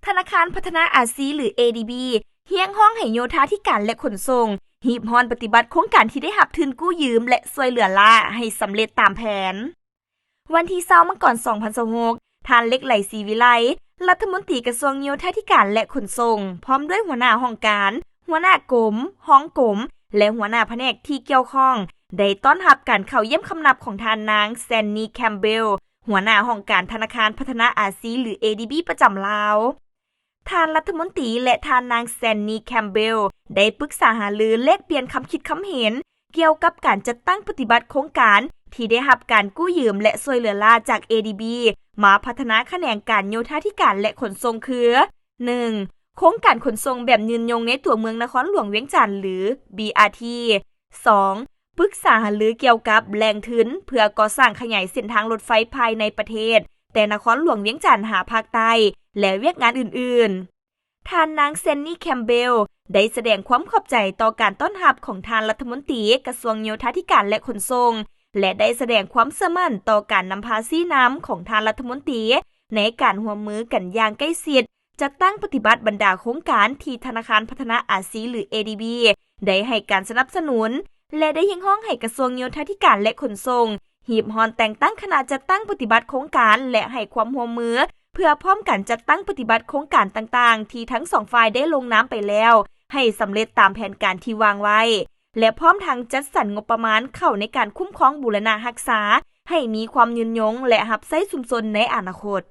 ທະນາຄານພັດທະນາອາຊີ ຫຼື ເອດີບີ ຮຽກຮ້ອງໃຫ້ໂຍທາທິການ ແລະ ຂົນສົ່ງ ຮີບຮ້ອນປະຕິບັດໂຄງການທີ່ໄດ້ຮັບທຶນກູ້ຢືມ ແລະ ຊ່ວຍເຫຼືອລ້າໃຫ້ສຳເລັດຕາມແຜນ. ວັນທີຊາວ ມັງກອນ ສອງພັນຊາວຫົກ ທ່ານ ເລັກໄລ ສີວິໄລ ລັດຖະມົນຕີກະຊວງໂຍທາທິການ ແລະ ຂົນສົ່ງ ພ້ອມດ້ວຍຫົວໜ້າຫ້ອງການ, ຫົວໜ້າກົມ, ຮອງກົມ ແລະ ຫົວໜ້າພະແນກທີ່ກ່ຽວຂ້ອງ ໄດ້ຕ້ອນຮັບການເຂົ້າຢ້ຽມຄຳນັບຂອງທ່ານນາງ ແຊນນີ ແຄມເບລ ຫົວໜ້າຫ້ອງການທະນາຄານພັດທະນາອາຊີ ຫຼື ເອດີບີ ປະຈຳລາວ. ທ່ານລັດຖະມົນຕີ ແລະ ທ່ານນາງ ແຊນນີ ແຄມເບລ ໄດ້ປຶກສາຫາລືແລກປ່ຽນຄຳຄິດຄຳເຫັນ ກ່ຽວກັບການຈັດຕັ້ງປະຕິບັດໂຄງການທີ່ໄດ້ຮັບການກູ້ຢືມ ແລະ ຊ່ວຍເຫຼືອລ້າຈາກ ເອດີບີ ມາພັດທະນາຂະແໜງການໂຍທາທິການ ແລະ ຂົນສົ່ງ ຄື ໜຶ່ງ ໂຄງການຂົນສົ່ງແບບຍືນຍົງໃນຕົວເມືອງນະຄອນຫຼວງວຽງຈັນ ຫຼື ບີອາທີ ສອງ ປຶກສາຫາລືກ່ຽວກັບແຫຼ່ງທຶນເພື່ອກໍ່ສ້າງຂະຫຍາຍເສັ້ນທາງລົດໄຟພາຍໃນປະເທດ ແຕ່ນະຄອນຫຼວງວຽງຈັນຫາພາກໃຕ້ ແລະ ວຽກງານອື່ນໆ. ທ່ານນາງ ແຊນນີ ແຄມເບລ ໄດ້ສະແດງຄວາມຂອບໃຈຕໍ່ການຕ້ອນຮັບຂອງທ່ານລັດຖະມົນຕີກະຊວງໂຍທາທິການ ແລະ ຂົນສົ່ງ ແລະ ໄດ້ສະແດງຄວາມເຊື່ອໝັ້ນຕໍ່ການນຳພາຊີ້ນຳຂອງທ່ານລັດຖະມົນຕີ ໃນການຮ່ວມມືກັນຢ່າງໃກ້ຊິດ ຈັດຕັ້ງປະຕິບັດບັນດາໂຄງການທີ່ທະນາຄານພັດທະນາອາຊີ ຫຼື ເອດີບີ ໄດ້ໃຫ້ການສະໜັບສະໜູນ ແລະ ໄດ້ຮຽກຮ້ອງໃຫ້ກະຊວງໂຍທາທິການ ແລະ ຂົນສົ່ງ ຮີບຮ້ອນແຕ່ງຕັ້ງຄະນະຈັດຕັ້ງປະຕິບັດໂຄງການ ແລະ ໃຫ້ຄວາມຮ່ວມມື ເພື່ອພ້ອມກັນຈັດຕັ້ງປະຕິບັດໂຄງການຕ່າງໆ ທີ່ທັງສອງຝ່າຍໄດ້ລົງນາມໄປແລ້ວ ໃຫ້ສຳເລັດຕາມແຜນການທີ່ວາງໄວ້ ແລະ ພ້ອມທັງຈັດສັນງົບປະມານເຂົ້າໃນການຄຸ້ມຄອງບູລະນະຮັກສາ ໃຫ້ມີຄວາມຍືນຍົງ ແລະ ຮັບໃຊ້ຊຸມຊົນໃນອະນາຄົດ.